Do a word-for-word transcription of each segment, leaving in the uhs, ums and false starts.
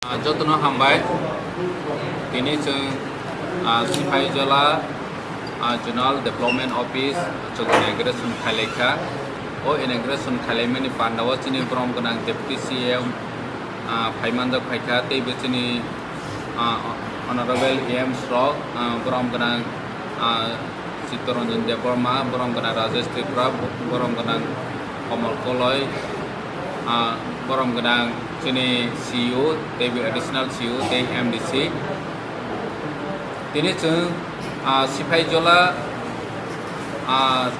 Ah, jotono hambai. Tini chwng, ah, Siphaijala, ah, Zonal Development Office chwng inauguration khailai kha. O inauguration khailaimani pandao chini borom gwnang Deputy C M, ah, phaimanjak phaikha, teibo chini, ah, Honorable E Ms rok, ah, borom gwnang, ah, Chittaranjan Debbarma, borom gwnang Rajesh Tripura, borom gwnang Kamal Koloi, ah, borom gwnang chini C E O, teibo additional C E O, tei M D C. Tini chwng, ah, Siphaijala, ah,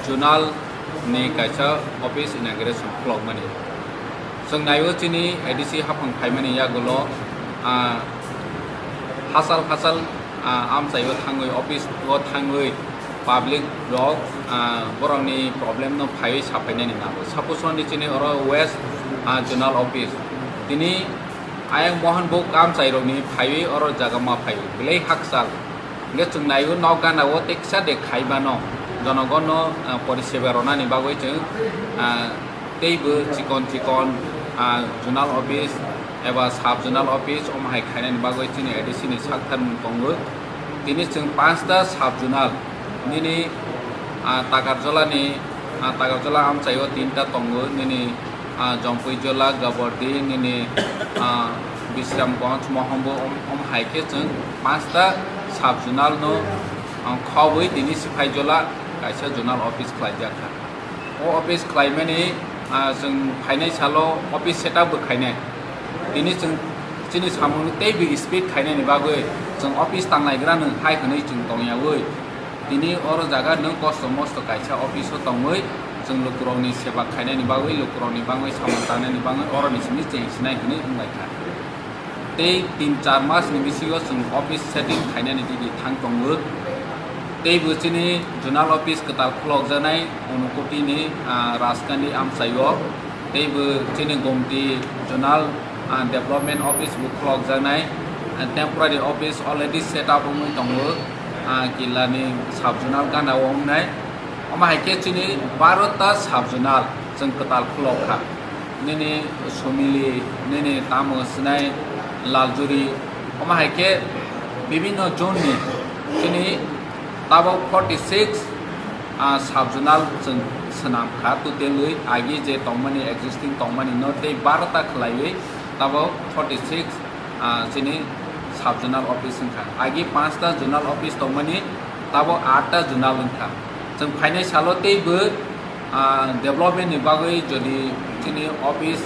Zonal ni kaisa office inauguration khulokmani. Chwng naio chini A D C haphang phaimani yagulo, ah, hachal hachal, ah, amchaio thangwi, office o thangwi public rok, ah, borokni problem no phaiwi saphainani nango. Suppose ni chini oro West, ah, Zonal Office. Tini ayang Mohan Buk amchairokni phaiwi oro jaga ma phaiwi. Belai hakchal. Hingke chwng naio nok gana o teksa de khaibano jonogono, ah, poriseba ronani bagwi chwng, ah, teibo chikon chikon, ah, zonal office eba sub zonal office omo hai khainani bagwi chini A D C ni sakthar mung tongo. Tini chwng panchta sub zonal nini, ah, Takarjala ni, ah, Takarjala amchaio tinta tongo nini, ah, Jompuijala, Gabordi, nini, ah, Bisramganj, Mohambo, om, om hai khe chwng panchta sub zonal no, ah, khobwi tini Siphaijala kaisa zonal office khlaijak kha. O office khlaimani, ah, chwng phainai salo office setup bo khainai. Tini chwng chini samung teibo speed khainani bagwi chwng office tanglaigrano hai hwnwi chwng tongyawi. Tini oro jaga nwng kosto mosto kaisa office o tongwi chwng lukurokni seba khainani bagwi, lukurokni bagwi samung tangnani bagwi oroni simi cheng sinai hwnwi wnglaikha. Tei tin char mas ni bisingo chwng office setting khainani digi thang tongo. Tei bo chini zonal office kwtal khulokjaknai Unakoti ni, ah, Rajkandi amchaio. Tei bo chini Gomti zonal, ah, development office bo khulokjaknai, ah, temporary office already set up wngwi tongo, ah, Killa ni sub zonal gana o wngnai. Omo hai khe chini barota sub zonal chwng kwtal khulok kha. Nini Somili, nini tamo swnai Laljuri, omo hai khe bibinno zone ni chini tabok forty six, ah, sub zonal chwng swnam kha, totally agi je tongmani, existing tongmani no tei barota khwlaiwi tabok forty six, ah, chini sub zonal office wngkha. Agi panchta zonal office tongmani, tabok atta zonal wngkha. Chwng phainai salo teibo, ah, development ni bagwi jodi chini office,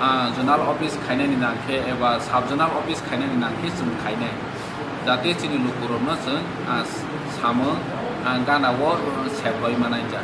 ah, zonal office khainani nangkhe eba sub zonal office khainani nangkhe chwng khainai. Jate chini lukurokno chwng, ah, samung, ah, gana o, ah, sep rwi manai jak.